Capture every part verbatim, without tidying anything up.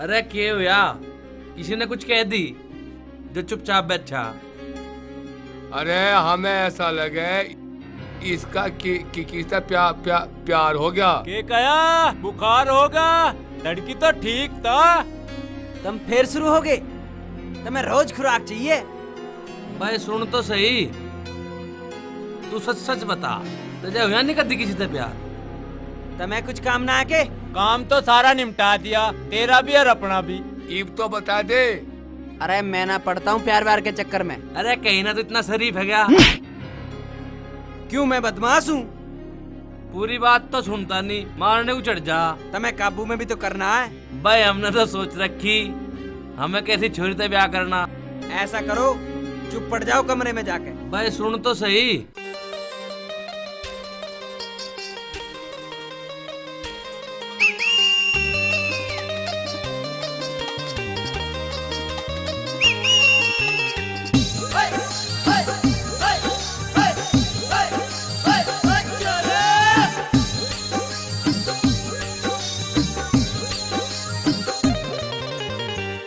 अरे के हुआ? किसी ने कुछ कह दी जो चुपचाप बैठा? अरे हमें ऐसा लगे इसका कि, कि, किससे प्या, प्या, प्यार हो गया। के कहा? बुखार होगा? तड़की तो ठीक था। तुम फिर शुरू हो गए? तुम्हें रोज खुराक चाहिए? भाई सुन तो सही, तू सच सच बता, तुझे हुआ नहीं कदी किसी से प्यार? तुम्हें कुछ काम ना आके? काम तो सारा निपटा दिया, तेरा भी और अपना भी। इब तो बता दे। अरे मैं ना पड़ता हूँ प्यार व्यार के चक्कर में। अरे कहीं ना तो इतना शरीफ है क्या? क्यों, मैं बदमाश हूँ? पूरी बात तो सुनता नहीं, मारने को चढ़ जा। तुम्हें काबू में भी तो करना है। भाई हमने तो सोच रखी, हमें कैसी छोरी से ब्याह करना। ऐसा करो, चुप पड़ जाओ कमरे में जाके। भाई सुन तो सही।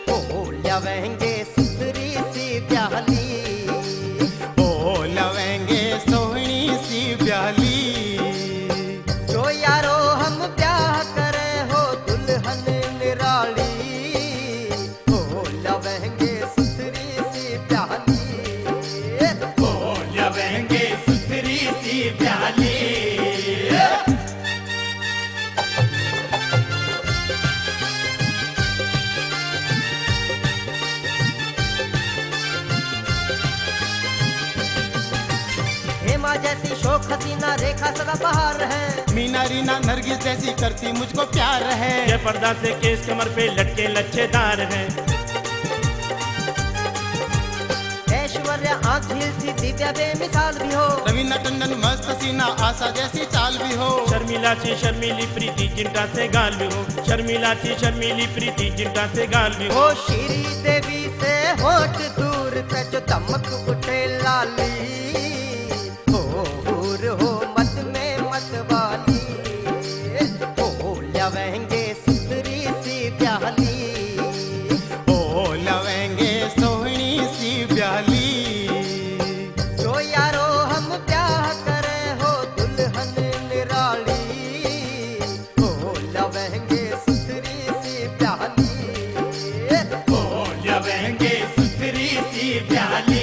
ओ, ल्यावेंगे सुथरी सी प्याली, ओ, ल्यावेंगे सोहनी सी प्याली। जो यारो हम ब्याह करे हो दुल्हन निराली, ओ, ल्यावेंगे सुथरी सी प्याली। ओ, ल्यावेंगे सुथरी सी प्याली। हेमा जैसी शोख हसीना, रेखा सदाबहार है। मीना रीना नरगिस जैसी करती मुझको प्यार है। ये पर्दा से केस कमर पे लटके लच्छेदार है। ऐश्वर्या आँख झील सी, दिव्या बेमिसाल भी हो। रवीना टंडन मस्त हसीना, आशा जैसी चाल भी हो। शर्मिला सी शर्मीली प्रीति जिंटा से गाल भी हो। शर्मिला सी शर्मीली प्रीति जिंटा से गाल भी हो। ओ श्री देवी से होठ दूर पे जो दमक उठे लाली, ओ हूर हो मत में मत वाली, ओ ल्यावेंगे सुथरी सी प्याली, ओ ल्यावेंगे सोहनी सी प्याली। जो यारो हम ब्याह करे हो दुल्हन निराली, ओ ल्यावेंगे सुथरी सी प्याली। ओ ल्यावेंगे सुथरी सी प्याली।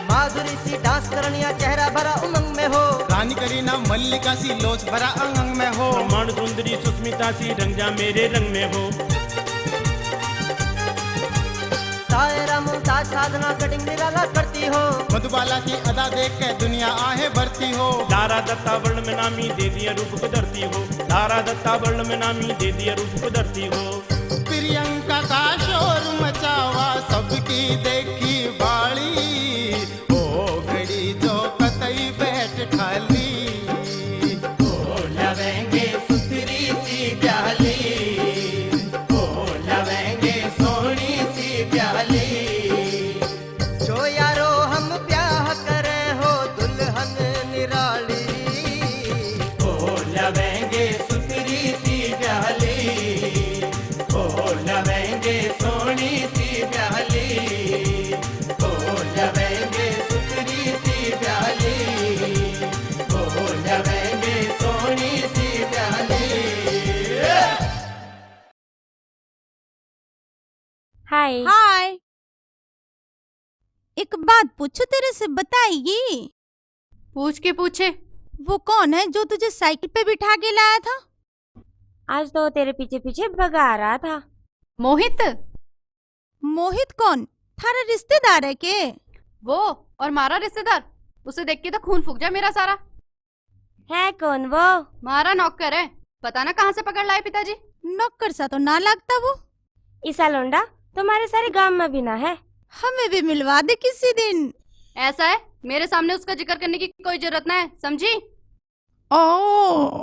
माधुरी सी डांस करनिया, चेहरा भरा उमंग में हो। रानी करीना मल्लिका सी लोच भरा अंग अंग में हो। ब्रह्मांड सुंदरी सुस्मिता सी रंग जा मेरे रंग में हो। सायरा मुमताज साधना कटिंग निराला करती हो। मधुबाला की अदा देख के दुनिया आहे भरती हो। लारा दत्ता वर्ल्ड में नामी दे दिया रूप कुदरती हो। लारा दत्ता वर्ल्ड में नामी दे दिया रूप कुदरती हो। प्रियंका का शोर मचावा सबकी देखी बाली, ओ घड़ी जो कतई बैठ ठाली। ओ ल्यावेंगे सुथरी सी प्याली, ओ ल्यावेंगे सोहनी सी प्याली। जो यारो हम ब्याह करे हो दुल्हन निराली, ओ ल्यावेंगे सुथरी सी प्याली, ओ ल्यावेंगे सोहनी सी प्याली, ओ ल्यावेंगे सुथरी सी प्याली, ओ ल्यावेंगे सोहनी सी प्याली। हाय। हाय। एक बात पूछूं, तेरे से बताएगी? पूछ के पूछे। वो कौन है जो तुझे साइकिल पे बिठा के लाया था? आज तो तेरे पीछे पीछे भगा रहा था। मोहित। मोहित कौन? थारा रिश्तेदार है के? वो और मारा रिश्तेदार, उसे देख के तो खून फूक जाए मेरा सारा। है कौन वो? मारा नौकर है, पता ना कहाँ से पकड़ लाए पिताजी। नौकर सा तो ना लगता वो। इसा लौंडा तुम्हारे सारे गांव में भी ना है। हमें भी मिलवा दे किसी दिन। ऐसा है, मेरे सामने उसका जिक्र करने की कोई जरूरत ना है, समझी? ओ।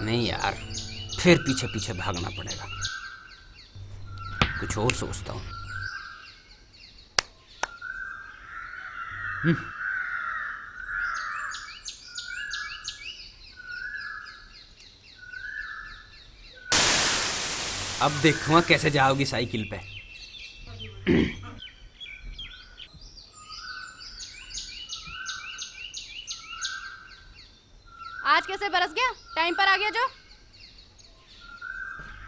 नहीं यार, फिर पीछे पीछे भागना पड़ेगा। कुछ और सोचता हूँ। हम्म। अब देखूंगा कैसे जाओगी साइकिल पे। आज कैसे बरस गया, टाइम पर आ गया जो।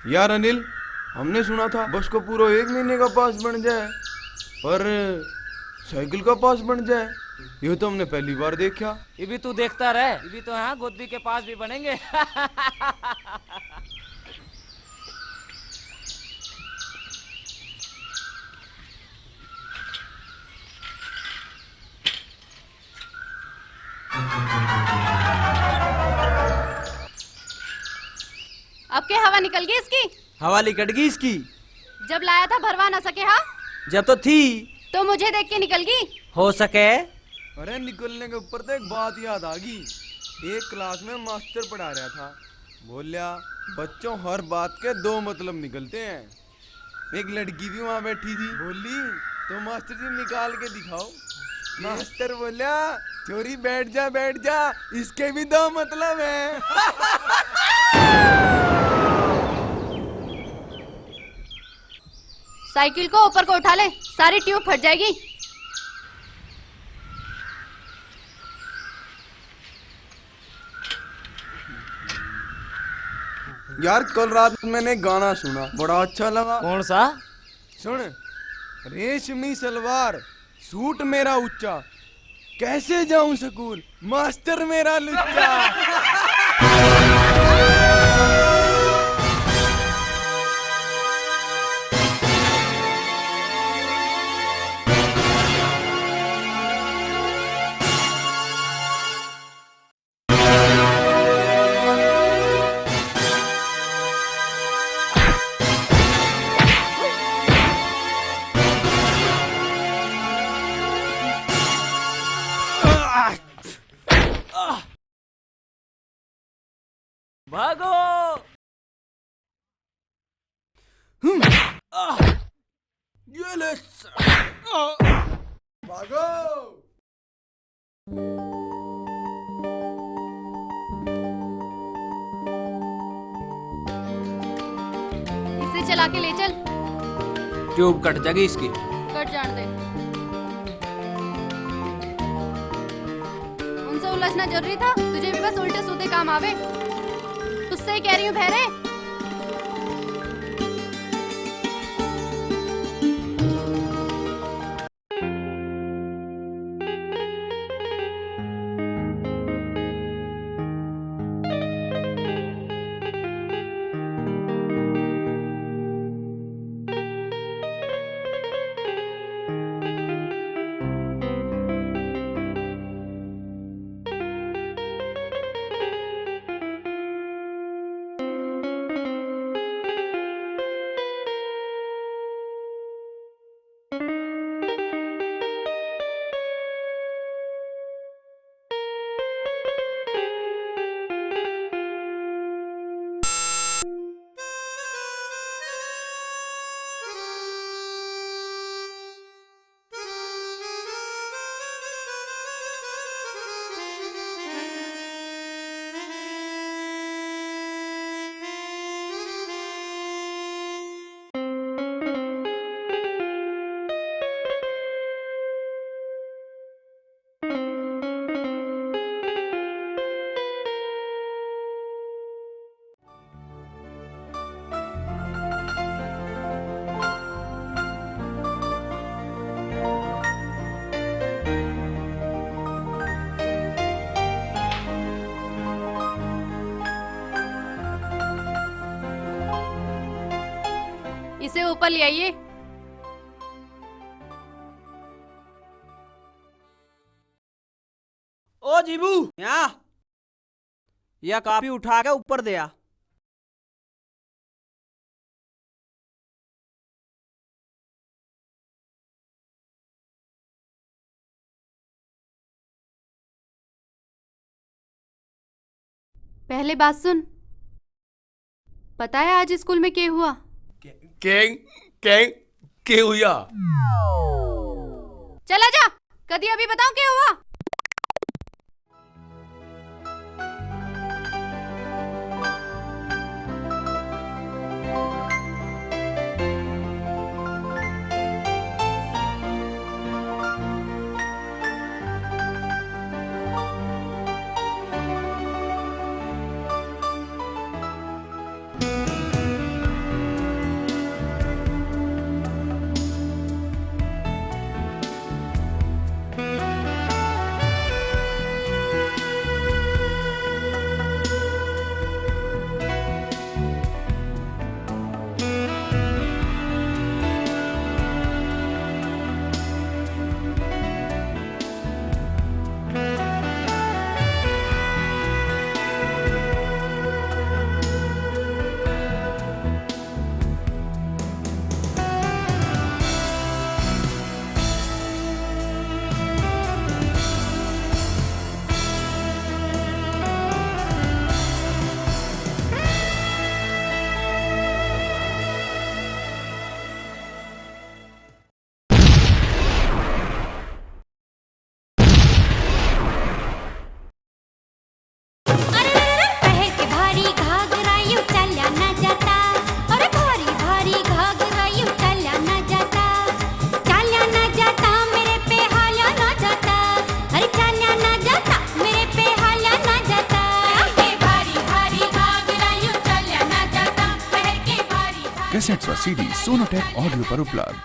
यार अनिल, हमने सुना था बस को पूरा एक महीने का पास बन जाए, पर साइकिल का पास बन जाए, ये तो हमने पहली बार देखा। ये भी तू देखता रह, ये भी तो यहाँ गोदी के पास भी बनेंगे। अब के हवा निकल गई इसकी? हवा लिकट गई इसकी। जब लाया था भरवा ना सके, हाँ? जब तो थी। तो मुझे देख के निकल गई? हो सके। अरे, निकलने के ऊपर तो एक बात याद आ गई। एक क्लास में मास्टर पढ़ा रहा था, बोलिया, "बच्चों, हर बात के दो मतलब निकलते हैं।" एक लड़की भी वहां बैठी थी, बोली, "तो मास्टर जी, निकाल के दिखाओ।" मास्टर बोला, "छोरी, बैठ जा, बैठ जा, इसके भी दो मतलब है।" साइकिल को ऊपर को उठा ले, सारी ट्यूब फट जाएगी। यार, कल रात मैंने गाना सुना, बड़ा अच्छा लगा। कौन सा? सुन, रेशमी सलवार, सूट मेरा ऊंचा, कैसे जाऊं स्कूल, मास्टर मेरा लुच्चा। भागो। हम्म। आह। ये ले स-, आह। भागो। इसे चला के ले चल। ट्यूब कट जाएगी इसकी। कट जान दे। उनसे उलझना जरूरी था? तुझे भी बस उल्टे सीधे काम आवे। तुझसे ही कह रही हूँ भैरे। इसे ऊपर ले आइए। ओ जीबू, यहाँ। या कापी उठा के ऊपर दे आ। पहले बात सुन, पता है आज स्कूल में के हुआ? के, के, के हुआ? चला जा, कदी अभी बताऊं के हुआ। अरे रे रे रे, पहर के भारी घाघरा यूं चाल्या ना जाता। अरे भारी भारी घाघरा यूं चाल्या ना जाता। चाल्या ना जाता, मेरे पे हाल्या ना जाता। अरे चाल्या ना जाता, मेरे पे हाल्या ना जाता। पहर के भारी भारी घाघरा यूं चाल्या ना जाता। पहर के भारी भारी कैसेट्स व सीडी सोनोटेक ऑडियो पर उपलब्ध।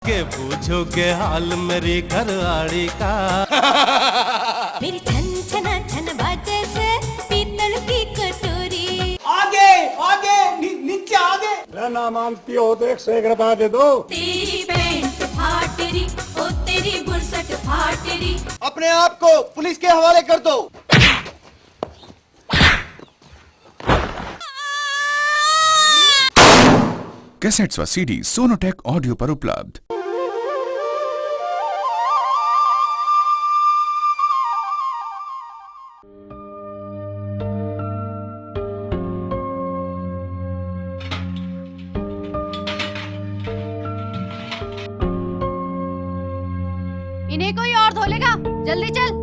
के पूछो के हाल मेरी घरवाली का। मेरी छन छना छन बाजे से पीतल की कटोरी। आगे, आगे, नी-, नीचे आगे। रहना मानती हो तो एक सौ एक रुपया दे दो। तेरी पैंट फाट री, ओ तेरी बुरसट फाट री। अपने आप को पुलिस के हवाले कर दो। कैसेट्स व सीडी सोनोटेक ऑडियो पर उपलब्ध। इन्हें कोई और धो लेगा, जल्दी चल।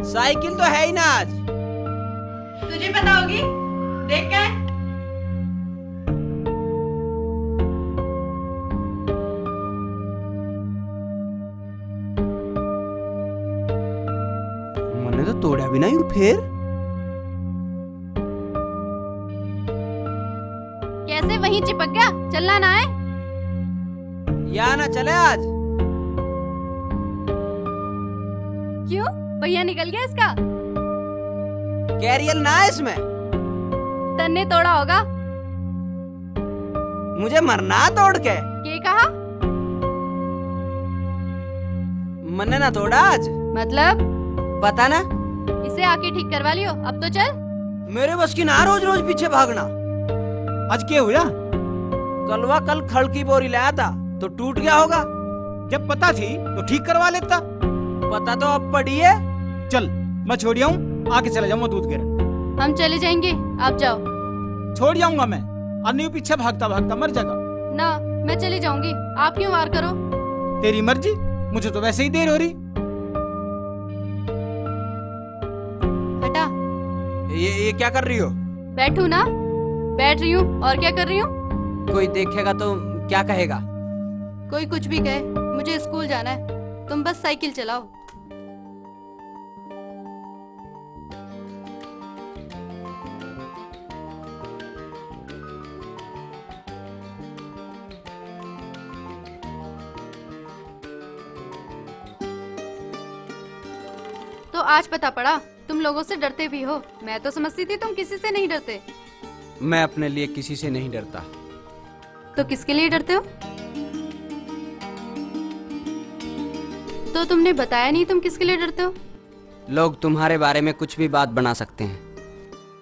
साइकिल तो है ही ना आज। तुझे पता होगी, देख के। मन्ने तो तोड़ा भी नहीं फेर। कैसे वहीं चिपक गया? चलना ना है? या ना चले आज। क्यों? पहिया निकल गया इसका? कैरियर ना है इसमें। तन्ने तोड़ा होगा। मुझे मरना तोड़ के। के कहा? मन्ने ना तोड़ा आज। मतलब? पता ना। इसे आके ठीक करवा लियो, अब तो चल। मेरे बस की ना रोज रोज पीछे भागना। आज के होया? कलवा कल खल की बोरी लाया था, तो टूट गया होगा। जब पता थी, तो ठीक करवा लेता। पता तो अब पड़ी है। चल, मैं छोड़ आऊं, आके चला जाऊंगा दूध घेरन। हम चले जाएंगे, आप जाओ। छोड़ आऊंगा मैं, और नहीं पीछे भागता भागता मर जाएगा। ना, मैं चली जाऊंगी, आप क्यों वार करो? तेरी मर्जी, मुझे तो वैसे ही देर हो रही। हटा। ये, ये क्या कर रही हो? बैठू ना, बैठ रही हूँ, और क्या कर रही हूँ? कोई देखेगा तो क्या कहेगा? कोई कुछ भी कहे, मुझे स्कूल जाना है, तुम बस साइकिल चलाओ। तो आज पता पड़ा, तुम लोगों से डरते भी हो। मैं तो समझती थी तुम किसी से नहीं डरते। मैं अपने लिए किसी से नहीं डरता। तो किसके लिए डरते हो? तो तुमने बताया नहीं तुम किसके लिए डरते हो। लोग तुम्हारे बारे में कुछ भी बात बना सकते हैं।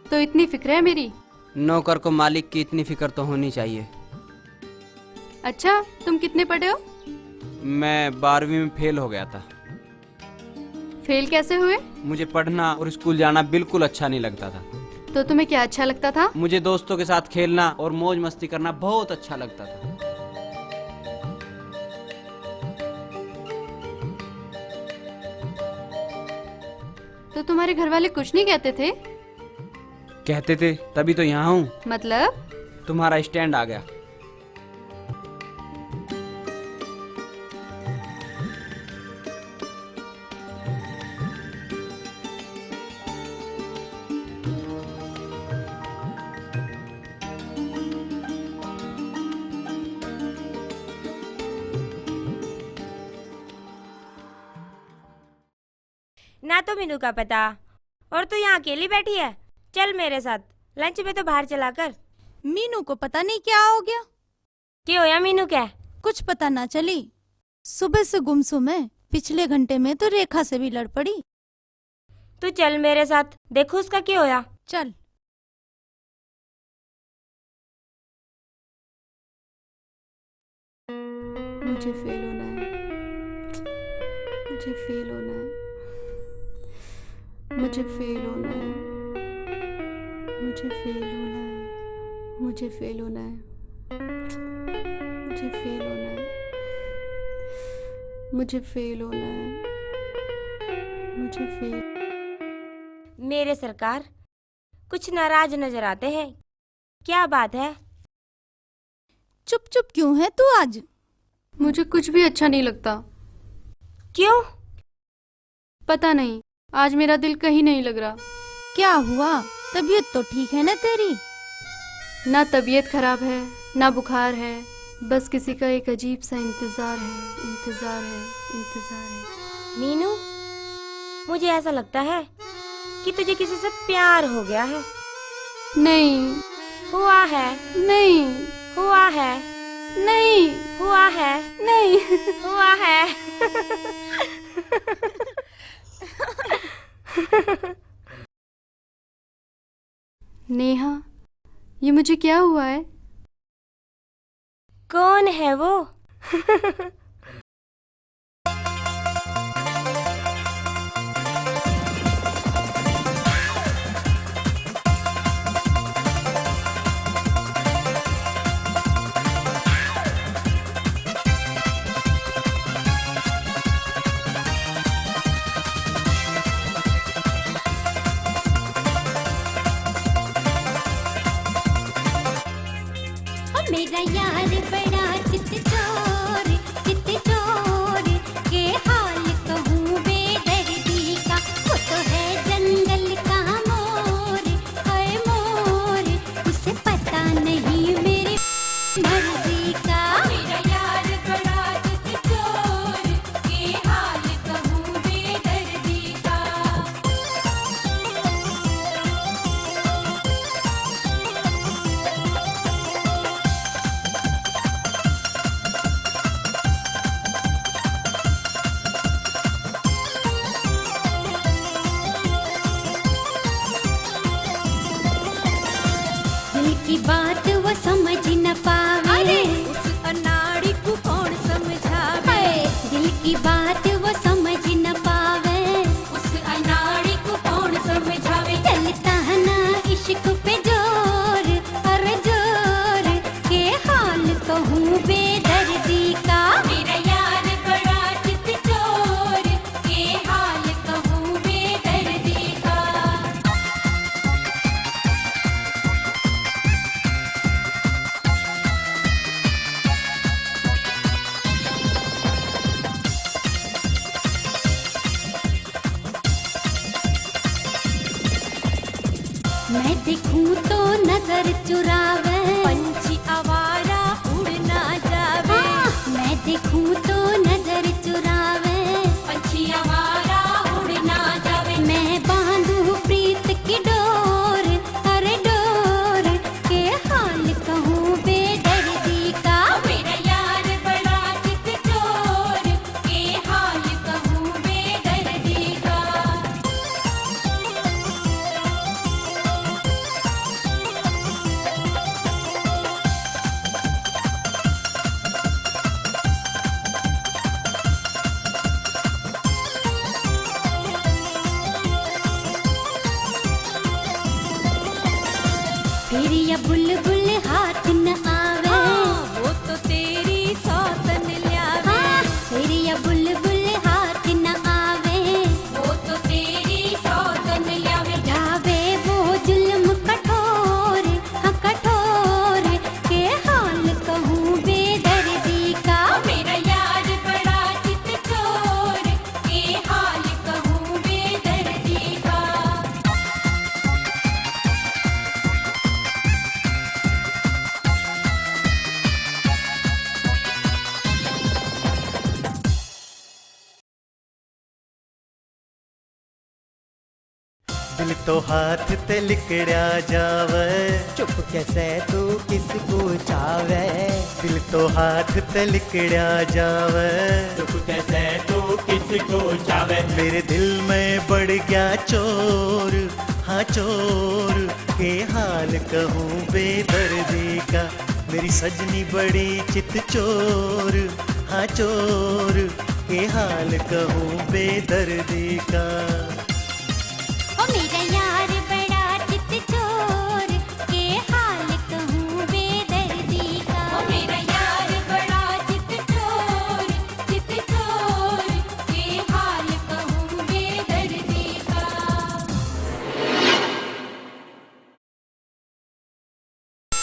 तो इतनी फिक्र है मेरी? नौकर को मालिक की इतनी फिक्र तो होनी चाहिए। अच्छा, तुम कितने पढ़े हो? मैं बारहवीं में फेल हो गया था। फेल कैसे हुए? मुझे पढ़ना और स्कूल जाना बिल्कुल अच्छा नहीं लगता था। तो तुम्हें क्या अच्छा लगता था? मुझे दोस्तों के साथ खेलना और मौज मस्ती करना बहुत अच्छा लगता था। तो तुम्हारे घर वाले कुछ नहीं कहते थे? कहते थे, तभी तो यहाँ हूँ। मतलब? तुम्हारा स्टैंड आ गया। ना तो मीनू का पता, और तू यहाँ अकेली बैठी है। चल मेरे साथ, लंच में तो बाहर चला कर। मीनू को पता नहीं क्या हो गया। के होया मीनू के? कुछ पता ना चली, सुबह से गुमसुम है। पिछले घंटे में तो रेखा से भी लड़ पड़ी। तू चल मेरे साथ, देखो उसका के होया। चल। मुझे फेल होना है, मुझे फेल होना है, मुझे फेल होना है, मुझे फेल होना है, मुझे फेल होना है, मुझे फेल होना है, मुझे फेल होना है, मुझे फेल। मेरे सरकार, कुछ नाराज नजर आते हैं, क्या बात है? चुप चुप क्यों है तू आज? मुझे कुछ भी अच्छा नहीं लगता। क्यों? पता नहीं, आज मेरा दिल कहीं नहीं लग रहा। क्या हुआ? तबीयत तो ठीक है ना तेरी? ना तबीयत खराब है, ना बुखार है, बस किसी का एक अजीब सा इंतजार है, इंतजार है, इंतजार है। मीनू, मुझे ऐसा लगता है कि तुझे किसी से प्यार हो गया है। नहीं। हुआ है। नहीं। हुआ है। नहीं। हुआ है। नहीं। हुआ है। नेहा, ये मुझे क्या हुआ है? कौन है वो? ओ मेरा यार बड़ा चित चोर, चित चोर, के हाल कहूँ बेदर्दी का। वो तो है जंगल का मोर, हाय मोर, उसे पता नहीं मेरी मर्जी का। मेरा यार बड़ा चित चोर, के हाल कहूँ बेदर्दी का। दिल की बात वो समझ न पावे। अरे! उस अनाड़ी को कौन समझावे? हाय! दिल की बात वो समझ न पावे। उस अनाड़ी को कौन समझावे? चलता है ना इश्क पे जोर, अरे जोर, के हाल कहूँ बेदर्दी का। मेरा यार बड़ा चित चोर, के हाल कहूँ बेदर्दी का। मैं देखूं तो नजर चुरावे, पंछी आवारा उड़ ना जावे। हाँ, मैं देखूं तो नजर चुरावे, पंछी आवारा उड़ ना जावे। तेरी या बुलबुल हाथ न आवे। हाँ, वो तो तेरी सौतन ल्यावे। हाँ, तेरी या बुलबुल हाथ न आवे। वो तो तेरी सौतन ल्यावे। ढावे वो जुल्म कठोर, हाँ कठोर, के हाल कहूँ बेदर्दी का। मेरा यार बड़ा चित चोर, के हाल कहूँ बेदर्दी का। दिल तो हाथ ते लिकड़या जावे। चुप कैसे तू किसको चावे। दिल तो हाथ ते लिकड़या जावे। चुप कैसे तू किसको चावे। मेरे दिल में बड़ गया चोर, हाँ चोर, के हाल कहूँ बेदर्दी का। मेरी सजनी बड़ी चित चोर, हाँ चोर, के हाल कहूँ बेदर्दी